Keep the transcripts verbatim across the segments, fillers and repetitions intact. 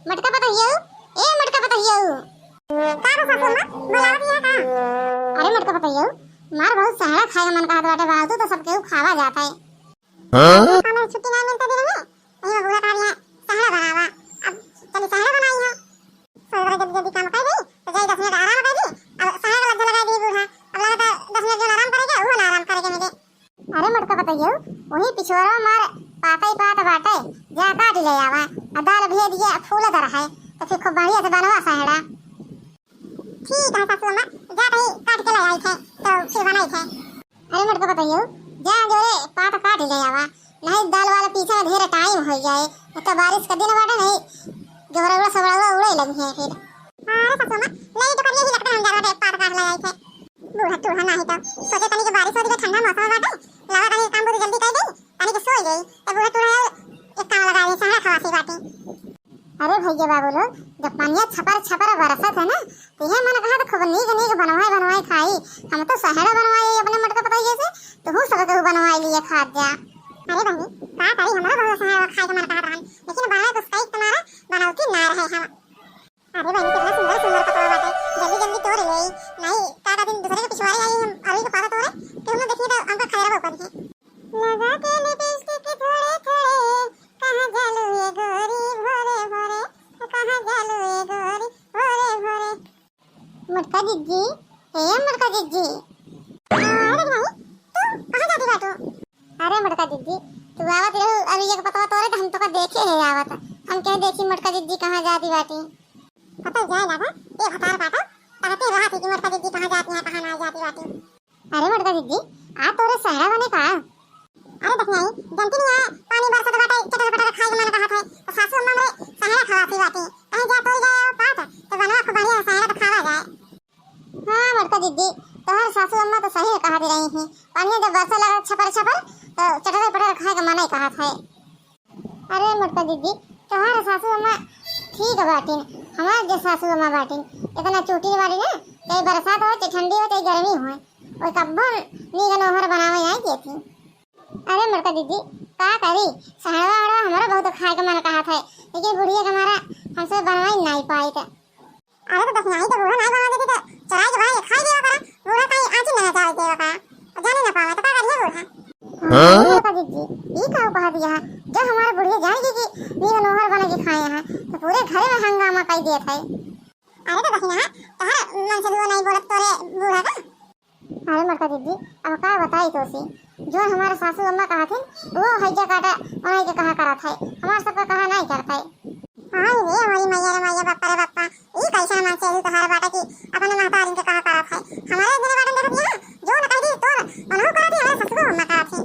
मटका पतोहियो, ए मटका पतोहियो। का बा सासू अम्मा, बोलावत हिया का? अरे मटका पतोहियो, मार बहुत सहड़ा खाए के मन कहत बाटे, बालतू तो सब केहू खावा जात है। हाँ? काम में छुट्टी ना मिलते दिन में, यही में बूढ़ा कहा दिया, सहड़ा बनावा। अब चली सहड़ा बनाई है। सोए वाला जल्दी जल्दी काम कर दी, तो जाई दस मिनट आराम कर दी। अब सहड़ा का लज्जा लगा दी बूढ़ा, अब लगा दस मिनट जो आराम करेगा, वो ना आराम करेगा मेरे। अरे मटका पतोहियो, वही पिछुआरा मार पाता ही पात बाटे, जा काट ले आवा। आ दाल भे दिया, फूल धर है, तो फिर खूब बढ़िया से बनवा सहड़ा। ठीक है सासू अम्मा, जा कहीं काट के ले आई थे, तो फिर बनाई थे। अरे मटका पतोहियो, जा जोरे पात काट ले आवा, नहीं दाल वाला पीछे में ढेर टाइम हो जाए, तो बारिश का दिन बाटे, नहीं गोबरवा सबड़वा उड़े लगी है फिर। हाँ, अरे सासू अम्मा, नहीं तो करिए ही लगता हम जा रहे पात काट ले आई थे। बूढ़ा टूढ़ा नाही तो सोचे तनी के बारिश हो गई, ठंडा मौसम बाटे, लावा तनी काम बुद्धि जल्दी कर दे, तनी के सोई गई, तो बूढ़ा टूढ़ा एक काम लगा दे, सहड़ा खवासी बाटे। अरे भैया बाबू लोग, जब पनिया छपर छपर बरसत है ना, तो ये मन कहा तो खूब नीक नीक बनवाए बनवाए खाई। हम तो सहड़ा बनवाए अपने मटका पतोहियो से, तो हूँ सब केहू बनवाए लिए खात जा। अरे बहनी, का करी, हमरा बहुत सहड़ा खाए के मन कहत रहन, लेकिन बनाए कुछ कई तुम्हारा बनौती ना रहे हम। अरे बहनी, कितना सुंदर सुंदर पतवा बाटे, जल्दी जल्दी तोड़ ले। नहीं, का का दिन दूसरे के पिछवाड़े आई, हम अरुई के पाता तोड़े, तो हम देखिए तो हमका खैरवा ऊपर है। लगा के लिपस्टिक थोड़े थोड़े, कहाँ जालू ये गोरी भोरे भोरे, कहाँ जालू ये गोरी भोरे भोरे। मटका जिज्जी, ए मटका जिज्जी। अरे भाई, तू कहाँ जाती बाटू? अरे मटका जिज्जी, तू आवत रहू अरुई के पतवा तोड़े तो हम तोका देखे है आवत। हम कहे देखी मटका जिज्जी कहाँ जाती बाटी। पता जाए लगा, ए भतार बाटा, कहते रहा थी कि मटका जिज्जी कहाँ जाती हैं, कहाँ ना जाती बाटी। अरे मटका जिज्जी, आ तोरे सहड़ा बने का? अरे दखिनाई, जनती नहीं है, पानी बरसत बाटे, चटर पटर खाए के मन कहत है, तो सासू अम्मा हमरे सहड़ा खवासी बाटी, कहीं जा तोड़ जाए और पात, तो बनवा खूब बढ़िया सहड़ा तो खावा जाए। हाँ मटका जिज्जी, तोहर सासू अम्मा तो सही कहत रही हैं, पानी जब बरसे लगा छपर छपर, तो चटर पटर खाए के मन ही कहत है। अरे मोटका दीदी, तोहार सासू अम्मा ठीक बाटिन, हमार जे सासू अम्मा बाटिन, इतना चूटी बाटी ना, चाहे बरसात हो, चाहे ठंडी हो, चाहे गर्मी हो, वो कब्बो नीक नोहर बनावे नाई देती। अरे मोटका दीदी, का करी, सहड़वा हड़वा हमरो बहुत खाए के मन कहत है, लेकिन बुढ़िया के मारा हमसे बनवाई नाई पाई। अरे तो दखिनाही के बूढ़ा नाई बनवा देती तो चोराई के भाई खाई देवा करा। बूढ़ा कहीं आँची ना जावे देवा करा। जाने ना पावे तो का करिए बूढ़ा? हाँ? मोटका दीदी, ई का कहा दिया है? जब हमारे बुढ़िया जान गई कि नीक नोहर बने के खाए हैं, तो पूरे घरे में हंगामा कर दिया था। अरे तो दखिना, तोहर मन से दुआ नहीं बोलत तोरे बूढ़ा का? अरे मोटका दीदी, अब का बताई तोसी, जो हमारे सासू अम्मा कहथिन, वो हैजा काटा उन्हीं के कहा करत है, हमार सबका कहा नहीं करत है। हाय रे हमारी मैया रे मैया, बापा रे बापा, ई कैसन मन से तोहार बाटे कि अपने महतारिन के कहा करत है। हमारे इतने बाटे देखत यहाँ, जो न कह दी तोर, उन्हों करत है, हमारे ससुरो अम्मा करत है।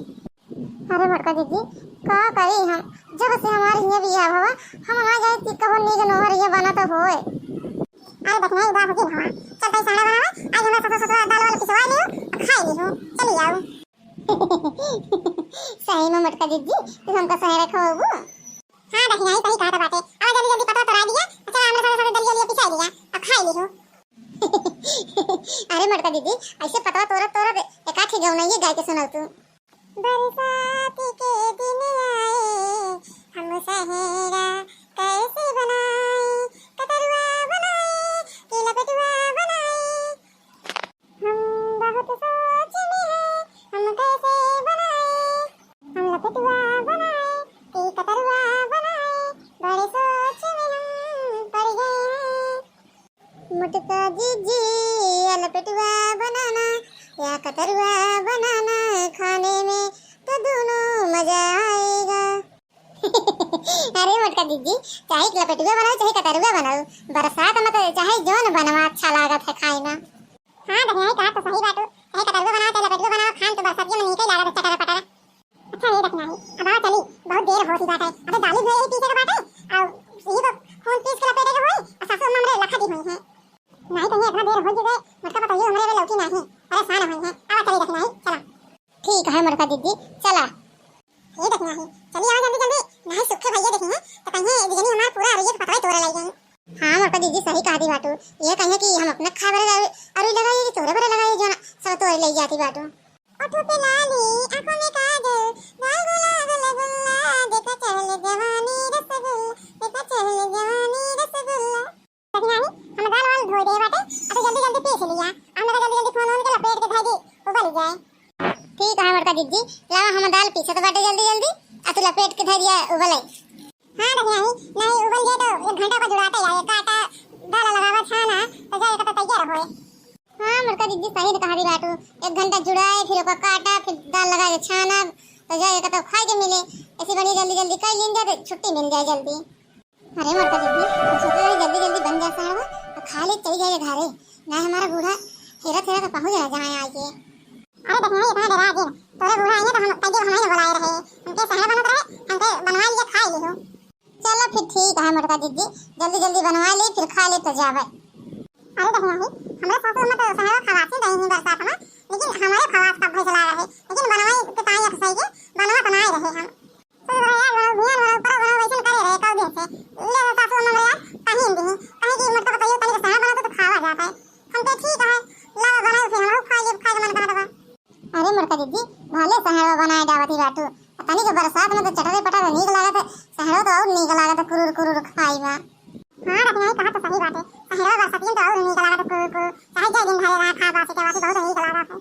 अरे मोटका दीदी, का करी हम, जब से हमारे हियाँ बियाह भवा, हम ना जाए कि कबो नीक नोहर ये बना तो होए। अरे दखिना, ई बात होती हवा। चल, तई साड़ा बनावे। आज हमरा ससुर ससुर दाल वाल पिसवा लियो, आ खाई लियो। चली जाऊ। सही में मोटका दीदी, तू हमका सहड़ा खवाबू? हाँ दखिना, ई सही कहत बाटे। अब जल्दी जल्दी पतवा तोड़ा दिया, चल हमरे साथे साथे दलिया लिया पिसा लिया, आ खाई लियो। अरे मोटका दीदी, ऐसे पतवा तोड़त तोड़त एकाठी गौनइये गाय के सुनाऊ तू। बरसात के दिन आए, हम सहड़ा कैसे बनाए, कतरुआ बनाए कि लपेटुआ बनाए। हम बहुत सोच में हैं, हम कैसे बनाए, हम लपेटुआ बनाए कि कतरुआ बनाए, बड़े सोच में हम पड़ गए हैं। मोटका जीजी, या लपेटुआ बनाना या कतरुआ बनाना, खाने में तो दोनों मजा आएगा। अरे मोटका जीजी, चाहे लपेटुआ बनाओ चाहे कतरुआ बनाओ, बरसात में तो चाहे जौन बनवा अच्छा लागत है खाए में। हाँ दखिनाही, कहा तो सही बाटू, चाहे कतरुआ बनाओ चाहे लपेटुआ बनाओ, खान तो बरसातिया में नीके लागत है चटर पटर। अच्छा, ये दखिनाही, अब आओ चली, बहुत देर होती बाटे। अबे दाली भी यही पीछे के बाटे, और यही तो खून पीस के लपेटे के होई, और सासू अम्मा हमरे लखा दी हुई हैं। नहीं तो ये इतना देर हो गई, मोटका पतोहियो हमरे वे लौटी नहीं, परेशान हुई हैं। आवा चली दखिनाही, चला। ठीक है मोटका दीदी, चला। ये दखिनाही, चली आओ जल्दी जल्दी, नहीं सूखे भैया देखी हैं, तो कहीं बिजली हमार पूरा अरुई के पतवा तोड़े लग गई। हाँ मोटका दीदी, सही कहा दी बाटू, ये कहिए कि हम अपने खाए बरे अरुई लगाई कि तोरे बरे लगाई, जो ना सब तोड़े ले जाती बाटू। ओठों पे लाली, आँखों में काजल, गाल गुलाब रसगुल्ला, देखा चढ़ल जवानी रसगुल्ला, देखा चढ़ल जवानी दे बाटे, आ तू जल्दी जल्दी पीस लिया। हम लोग जल्दी जल्दी फोन उनके लपेट के धर दी, उबल जाए। ठीक है मोटका जिज्जी, लावा हम दाल पीसत बाटे जल्दी जल्दी, आ तू लपेट के धर दिया उबले। हाँ दखिनाही, नहीं उबल जाए तो एक घंटा का जुड़ाते जाए, काटा, दाल लगावा, छाना, तो जाए कता तैयार होए। हाँ मोटका जिज्जी, सही कहा दी बाटू, एक घंटा जुड़ाए, फिर ओका काटा, फिर दाल लगा के छाना, तो जाए कता खाए के मिले। ऐसी बढ़िया जल्दी जल्दी कर लीन जाए तो छुट्टी मिल जाए जल्दी। अरे मोटका जिज्जी, हम सोचे रहे जल्दी जल्दी बन जाए सहड़वा, और खा ले चली जाए घरे, ना हमारा बूढ़ा हेरा थेरा तो पहुँच रहा जहाँ आए के। अरे दखिनाही, इतना डरा जिन, तोरे बूढ़ा आइए तो हम कहिए हम ही बोलाए रहे, हमके सहड़ा बनत रहे, हमके बनवा लिया, खा लियो। चलो फिर ठीक है मोटका जिज्जी, जल्दी जल्दी बनवा ले, फिर खा ले तो जावे। अरे दखिनाही, हमरे सासू अम्मा तो सहड़ा खवासी नहीं है बरसात में, लेकिन हमारे खवास का फैसला रहे, लेकिन बनवाई के ताई अफसई के बनवा तो ना रहे हम। तो भैया, भैया, भैया, ऊपर, ऊपर वैसे करे रहे कई दिन से। ले सासू अम्मा यार, कहीं दी, कहीं की मत बताइयो, तनी सहड़ा बना तो खावा जाता है। हम तो ठीक है, लावा बनाओ, फिर हम लोग खा ले, खाए के मन करत बा। अरे मोटका जिज्जी, भले सहड़वा बनाए डावती बाटू, तनी के बरसात में तो चटरे पटरे नीक लागत है, सहड़वा तो और नीक लागत है, कुरुर कुरुर खाई में। हाँ दखिनाही, कहा तो सही बात है, सहड़वा बरसात में तो और नीक लागत है, कुरुर कुरुर, चाहे जय दिन भरे रहा, खा बासी के बासी बहुत नीक लागत है।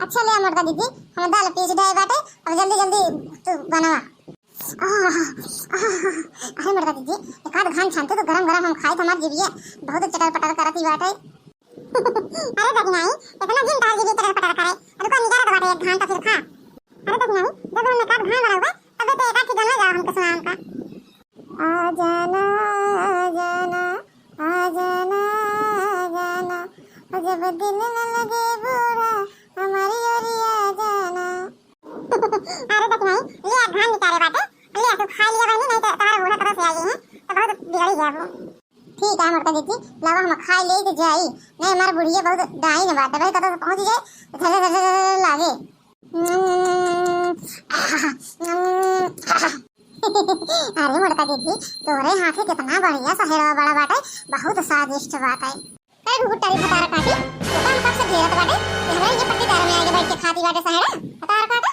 अच्छा ले मोटका जिज्जी, हम दाल पीस डाए बाटे, अब जल्दी जल्दी तू बनवा। आह, आह, अरे मोटका जिज्जी, एक आध घान छानते तो गरम गरम हम खाई तो हमार जिभिया बहुत चटर पटर करत ही बाटे। अरे दखिनाही, इतना जिन तार जिभिया चटर पटर करे, रुको निकालत बाटे एक घान तो फिर खा। अरे दखिनाही, जब हम एक आध घान बनावे, तबे तो एक आध गाना गाओ हमके सुना हमका। आ जाना, आ जाना, आ जाना, आ जाना, ओ जब दिल न लगे बूढ़ा, हमारी ओरिया आ जाना। अरे दखिनाही, ले आ घान निकाले बाटे, ले आ तू खा लिया बहनी, नहीं तो तोहरा बूढ़ा तरह से आ गई है, तो बहुत बिगड़ी जाबू। ठीक है मोटका जिज्जी, लावा हम खाई ले तो जाई, नहीं हमार बुढ़िया बहुत डाइन बाटे, भाई कतौ से पहुँच जाए, तो झरे झरे झरे लागे। अरे मोटका जिज्जी, तोरे हाथे कितना बढ़िया सहड़वा बड़ा बाटे, बहुत स्वादिष्ट बाटे। अरे घुघुट्टा रे भतार काटी, तो हम कब से घेरत बाटे कि हमरा ये पट्टीदार में आके बैठ के खाती बाटे सहड़ा, भतार काटा।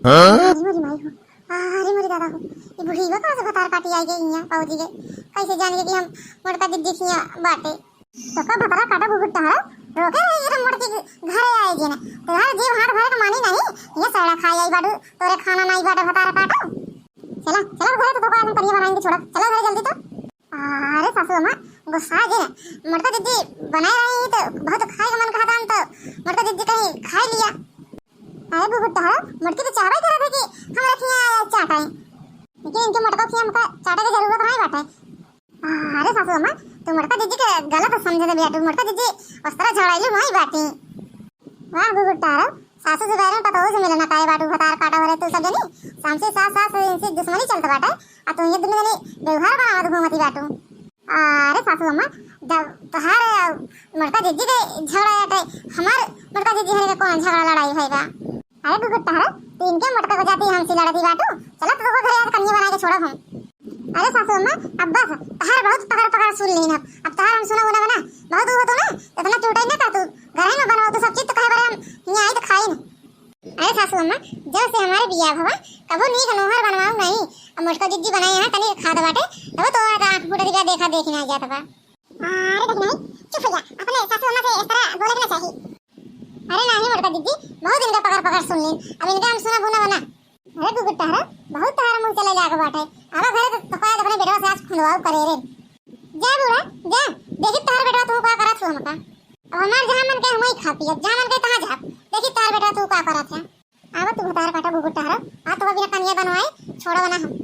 हाँ? अरे मोरी माई हो, अरे मोरी दादा हो, ये बुढ़ीवा कहाँ से भतार काटी आई गई यहाँ पहुँची गई, कैसे जान गई कि हम मोटका जिज्जी के यहाँ बाटे। तो का भतार काटा घुघुट्टा हो, रोके रही ये मोटकी घरे आए जी ने, तोहार जीव हाथ भरे के मानी नहीं, ये सहड़ा खाई आई बाटू, तोरे खाना नहीं बाटे भतार काटा। चला, चला घरे तो तोका एकदम करिया बनाएंगे छोड़ा, चला घरे जल्दी तो। अरे सासू अम्मा, गुस्सा जे मोटका जिज्जी बनाए रही तो बहुत खाए के मन कहता तो मोटका जिज्जी कहीं खाए लिया। अरे घुघुट्टा हो, मोटकी तो चाहबे करत है कि हम रखिया चाटाई, लेकिन इनके मोटका की हमका चाटे के जरूरत नहीं बाटे। अरे सासू अम्मा, तू मोटका जिज्जी के गलत समझे दे बेटू, मोटका जिज्जी उस तरह झगड़ाइलू नहीं बाटी। वाह घुघुट्टा हो, सासू से बैरन पतोहू से मिलना काहे बाटू भतार काटा हो रे तू सब जनी। सामसी सास सास से इनसे दुश्मनी चलत बाटे, आ तू ये दुनिया में व्यवहार बनावत घूमती बाटू। अरे सासू अम्मा, जब तोहार मोटका जिज्जी के झगड़ा बाटे, हमार मोटका जिज्जी हरे के कौन झगड़ा लड़ाई है बा? अरे घुघुट्टा हो, तू इनके मोटका को जाती हमसे लड़ती बाटू, चला तो घरे आज कन्या बना के छोड़ब हम। अरे सासू अम्मा, अब बस, तोहार बहुत पकड़ पकड़ सुन लीन अब, अब तोहार हम सुना गुना बना, बहुत हो तो ना, इतना चूटाई ना कर तू, घर में बनवा तू सब चीज तो कहे बारे हम यहाँ आई तो खाई ना। अरे सासू अम्मा, जब से हमारे बियाह भवा, कबो नीक नोहर बनवाऊ नहीं। अब मोटका जिज्जी बनाए यहाँ तनी खाद बाटे, तब तो आँख फूट दिया देखा देखी ना जात बा। अरे दखिनाही, चुप हो जा, अपने सासू अम्मा से इस तरह बोले के ना चाहिए। अरे नहीं मोटका जिज्जी, बहुत दिन का पकड़ पकड़ सुन लीन, अब इनका हम सुना बुना बना। अरे घुघुट्टा हो, बहुत तोहार मुँह चले लाग बाटे, आवा घरे तो तोका अपने बेटवा से आज खुंदवाऊ करे रे। जा बूढ़ा, जा, देखी तोहार बेटवा तू का करत हो हमका। अब हमार जहाँ मन के हम वही खा पियब, जहाँ मन के तहाँ जाब। देखी तोहार बेटा तू का करत है। आवा तू भतार काटा घुघुट्टा हो, आ तो बिना कनिया बनवाए छोड़ा बना हम।